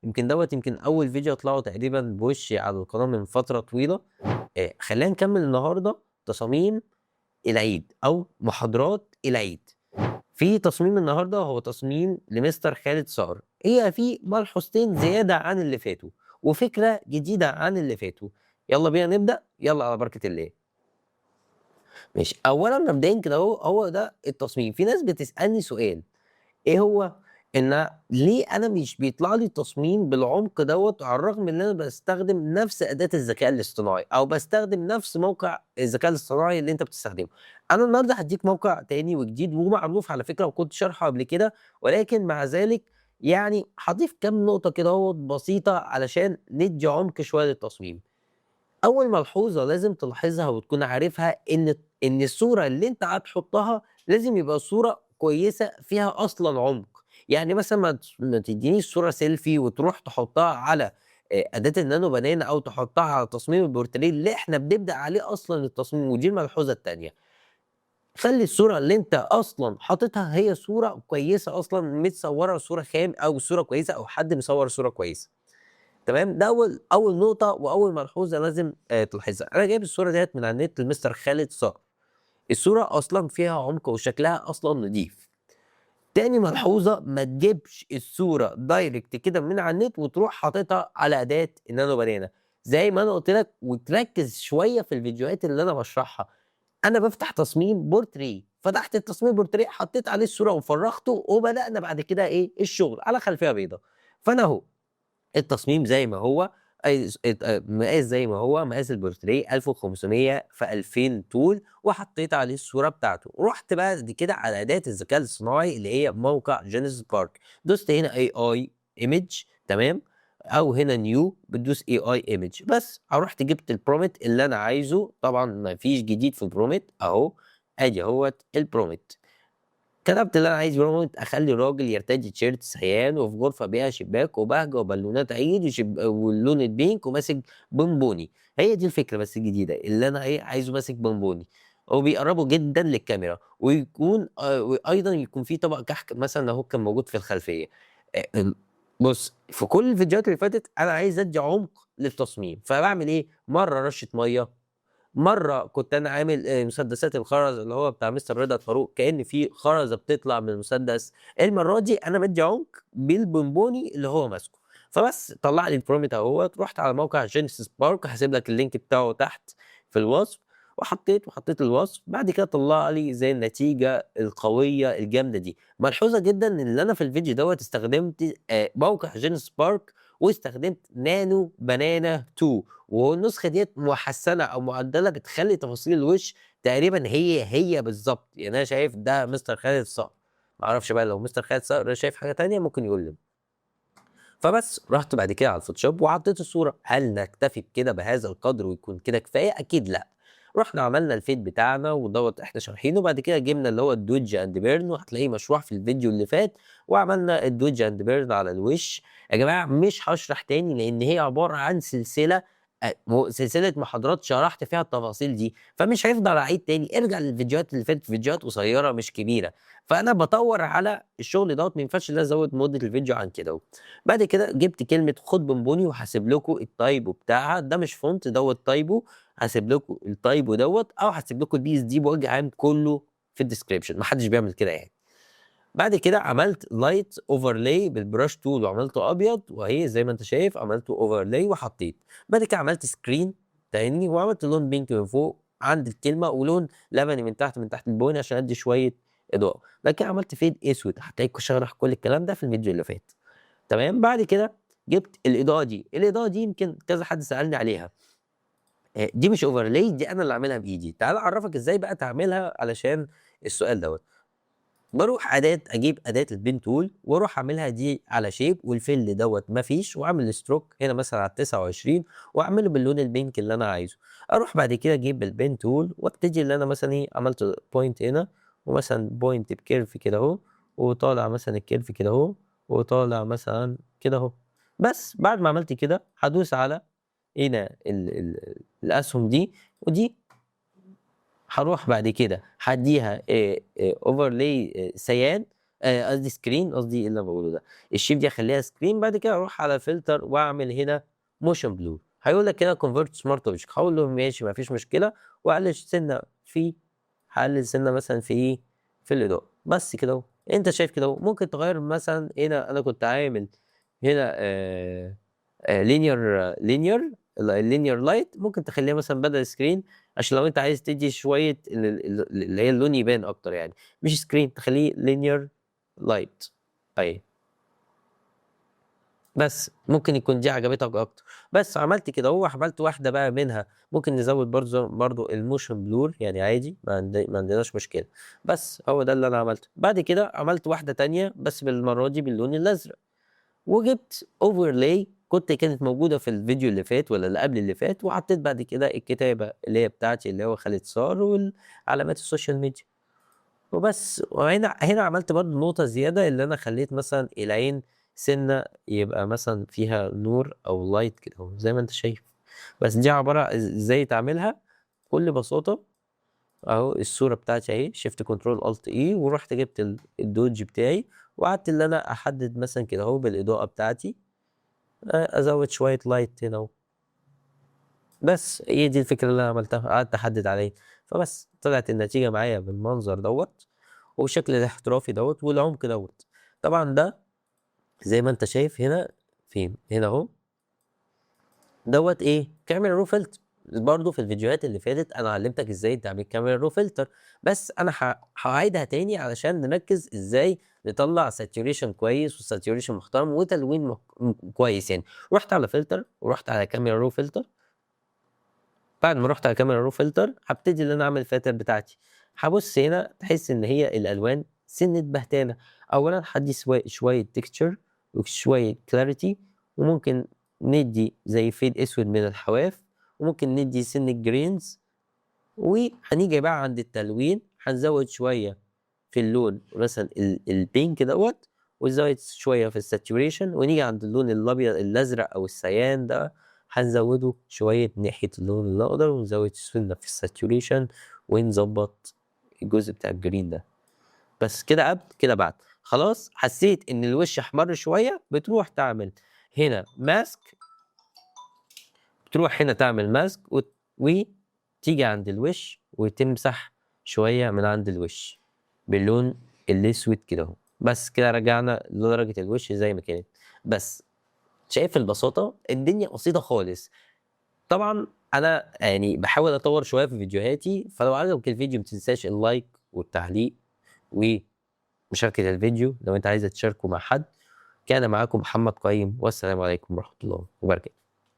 يمكن دوّة يمكن أول فيديو أطلعه تقريبًا بوشي على القناة من فترة طويلة. خلّينا نكمّل النهارده تصاميم العيد أو محاضرات العيد. في تصميم النهارده هو تصميم لمستر خالد صقر، هي فيه ملحوظتين زيادة عن اللي فاتوا، وفكرة جديدة عن اللي فاتوا. يالّا بينا نبدأ، يالّا على بركة الله. ماشي، أولًا مبدئيًا كده أهو، هو ده التصميم. في ناس بتسألني سؤال، إيه هو؟ إن ليه أنا مش بيطلع لي تصميم بالعمق دوّة على الرغم إن أنا باستخدم نفس أداة الذكاء الاصطناعي، أو باستخدم نفس موقع الذكاء الاصطناعي اللي أنت بتستخدمه. أنا النهارده هادّيك موقع تاني وجديد ومعروف على فكرة وكنت شارحه قبل كده، ولكن مع ذلك يعني هاضيف كام نقطة كده أهوّة بسيطة علشان ندّي عمق شوية للتصميم. أول ملحوظة لازم تلاحظها وتكون عارفها إن الصورة اللي أنت هتحطها لازم يبقى صورة كويسة فيها أصلًا عمق. يعني مثلًا ما تدّينيش صورة سيلفي وتروح تحطها على أداة ال Nano Banana أو تحطها على تصميم البورتريه اللي إحنا بنبدأ عليه أصلًا التصميم، ودي الملحوظة التانية. خلّي الصورة اللي أنت أصلًا حاططها هي صورة كويسة أصلًا متصورة صورة خام أو صورة كويسة أو حد مصور صورة كويسة. تمام؟ ده أول نقطة وأول ملحوظة لازم تلاحظها. أنا جايب الصورة ديّة من على النت لمستر خالد صقر. الصورة أصلًا فيها عمق وشكلها أصلًا نضيف. تاني ملحوظة، ما تجيبش الصورة direct كده من على النت وتروح حاططها على أداة ال Nano Banana. زي ما أنا قُلت لك وتركز شوية في الفيديوهات اللي أنا باشرحها. أنا بافتح تصميم بورتريه، فتحت التصميم بورتريه حطيت عليه الصورة وفرغته وبدأنا بعد كده إيه، الشغل على خلفية بيضا. فأنا أهو التصميم زي ما هو، أي س ات مقاس زي ما هو، مقاس البورتريه 1500 في 2000 طول، وحطيت عليه الصورة بتاعته. رُحت بعد كده على أداة الذكاء الاصطناعي اللي هي موقع Genesis Park، دوست هنا AI image تمام، أو هنا new بتدوس AI image بس. رُحت جبت الprompt اللي أنا عايزه، طبعًا ما فيش جديد في الprompt أهو، آدي أهوّة الprompt. كتبت اللي أنا عايز prompt أخلّي الراجل يرتدي تيشيرت cyan وفي غرفة بها شباك وبهجة وبالونات عيد واللون ال pink وماسك بونبوني. هي دي الفكرة بس الجديدة، اللي أنا إيه، عايزه ماسك بونبوني وبيقرّبه جدًا للكاميرا، ويكون وأيضًا يكون في طبق كحك مثلًا أهو كان موجود في الخلفية. ال بُص، في كل الفيديوهات اللي فاتت أنا عايز أدّي عمق للتصميم، فباعمل إيه، مرّة رشة مَيّة، مرّة كنت أنا عامل مسدسات الخرز اللي هو بتاع مستر رضا فاروق كأن في خرزة بتطلع من المسدس. المرّة دي أنا بادّي عمق بالبونبوني اللي هو ماسكه. فبس طلع لي الprompt أهوّة، رُحت على موقع Genesis Park، هاسيب لك ال link بتاعه تحت في الوصف، وحطيت الوصف، بعد كده طلع لي زي النتيجة القوية الجامدة دي. ملحوظة جدًا إن أنا في الفيديو دوّة استخدمت موقع Genesis Park واستخدمت Nano Banana 2، والنسخة ديّة محسنة أو معدلة بتخلّي تفاصيل الوش تقريبًا هي بالضبط. يعني أنا شايف ده مستر خالد صقر، ما أعرفش بقى لو مستر خالد صقر شايف حاجة تانية ممكن يقول لنا. فبس رُحت بعد كده على ال Photoshop وحطيت الصورة. هل نكتفي بكده بهذا القدر ويكون كده كفاية؟ أكيد لأ. رُحنا عملنا الfade بتاعنا ودوّة إحنا شارحينه، وبعد كده جبنا اللي هو الdodge and burn وهتلاقيه مشروح في الفيديو اللي فات، وعملنا الdodge and burn على الوش. يا جماعة مش هاشرح تاني لإن هي عبارة عن سلسلة م سلسلة محاضرات شرحت فيها التفاصيل دي، فمش هيفضل أعيد تاني. ارجع للفيديوهات اللي فاتت، فيديوهات قصيرة مش كبيرة. فأنا باطوّر على الشغل دوّة، ما ينفعش إن أنا أزوّد مدة الفيديو عن كده أهو. بعد كده جبت كلمة خُد بونبوني وهاسيب لكم الtypo بتاعها، ده مش font دوّة typo، هاسيب لكم الtypo دوّة أو هاسيب لكم الPSD بوجه عام كله في الdescription، ما حدش بيعمل كده يعني. بعد كده عملت light overlay بالbrush tool وعملته أبيض، وأهي زي ما أنت شايف عملته overlay وحطيت. بعد كده عملت screen تاني وعملت لون pink من فوق عند الكلمة ولون لبني من تحت، من تحت البوني عشان أدّي شوية إضاءة. بعد كده عملت fade أسود، هتلاقيك شارح كل الكلام ده في الفيديو اللي فات. تمام، بعد كده جبت الإضاءة دي، الإضاءة دي يمكن كذا حد سألني عليها. دي مش overlay، دي أنا اللي عاملها بإيدي. تعالَ أعرّفك إزاي بقى تعملها علشان السؤال دوّة. باروح أداة أجيب أداة الpen tool وأروح أعملها دي على shape والfill دوّة ما فيش، وأعمل stroke هنا مثلًا على ال29 وأعمله باللون الpink اللي أنا عايزه. أروح بعد كده أجيب الpen tool وأبتدي اللي أنا مثلًا إيه، عملت point هنا ومثلًا point بcurve كده أهو، وطالع مثلًا الcurve كده أهو، وطالع مثلًا كده أهو. بس بعد ما عملت كده هادوس على هنا ال ال الأسهم دي ودي، هاروح بعد كده هادّيها overlay cyan. قصدي screen، قصدي إيه اللي أنا باقوله ده، الshape دي أخلّيها screen. بعد كده أروح على filter وأعمل هنا motion blur. هيقول لك هنا convert smart object، هاقول له ماشي ما فيش مشكلة، وأقلل سِنّة في هاقلل سِنّة مثلًا في إيه، في الإضاءة، بس كده أهو. أنت شايف كده أهو، ممكن تغيّر مثلًا هنا أنا كنت عامل هنا linear ال linear light، ممكن تخلّيها مثلًا بدل screen عشان لو أنت عايز تدّي شوية ال ال اللي هي اللون يبان أكتر يعني، مش screen، تخلّيه linear light أهي. بس، ممكن يكون دي عجبتك أكتر. بس عملت كده أهو، وعملت واحدة بقى منها ممكن نزوّد برضه الmotion blur يعني عادي، ما عندناش مشكلة. بس هو ده اللي أنا عملته. بعد كده عملت واحدة تانية بس بالمرّة دي باللون الأزرق، وجبت overlay كانت موجودة في الفيديو اللي فات والّا اللي قبل اللي فات، وحطيت بعد كده الكتابة اللي هي بتاعتي اللي هو خالد صار والعلامات ال social media. وبس، وهنا عملت برضه نقطة زيادة اللي أنا خلّيت مثلًا العين سِنّة يبقى مثلًا فيها نور أو light كده أهو زي ما أنت شايف. بس دي عبارة إزاي تعملها بكل بساطة. أهو الصورة بتاعتي أهي، shift control alt E، ورُحت جبت الdodge بتاعي وقعدت اللي أنا أحدد مثلًا كده أهو بالإضاءة بتاعتي، أزوّد شوية light هنا أهو. بس هي دي الفكرة اللي أنا عملتها، قعدت أحدد عليه، فبس طلعت النتيجة معايا بالمنظر دوّة والشكل الاحترافي دوّة والعمق دوّة. طبعًا ده زي ما أنت شايف هنا فين، هنا أهو. دوّة إيه، camera raw filter. برضه في الفيديوهات اللي فاتت أنا علمتك إزاي تعمل camera raw filter، بس أنا هاعيدها تاني علشان نركز إزاي نطلّع saturation كويس وsaturation محترم وتلوين مك م كويس يعني. رُحت على filter ورُحت على camera raw filter. بعد ما رُحت على camera raw filter هابتدي إن أنا أعمل الفلاتر بتاعتي. هابُص هنا تحس إن هي الألوان سِنّة بهتانة. أولًا هادّي شوية texture وشوية clarity، وممكن ندّي زي fade أسود من الحواف، وممكن ندّي سِنّة grains، وهنيجي بقى عند التلوين هنزوّد شوية في اللون مثلًا الpink دوّة، ونزوّد شوية في الsaturation، ونيجي عند اللون الأبيض الأزرق أو ال cyan ده هنزوّده شوية ناحية اللون الأخضر، ونزوّد سِنّة في الsaturation ونضبّط الجزء بتاع الgreen ده. بس كده قبل كده بعد. خلاص حسيت إن الوش احمر شوية، بتروح تعمل هنا mask، بتروح هنا تعمل mask وتيجي عند الوش وتمسح شوية من عند الوش باللون الأسود كده أهو. بس كده رجعنا لدرجة الوش زي ما كانت. بس شايف البساطة؟ الدنيا بسيطة خالص. طبعًا أنا يعني باحاول أطوّر شوية في فيديوهاتي، فلو عجبك الفيديو ما تنساش ال like والتعليق ومشاركة الفيديو لو أنت عايز تشاركه مع حد. كان معاكم محمد قيّم، والسلام عليكم ورحمة الله وبركاته.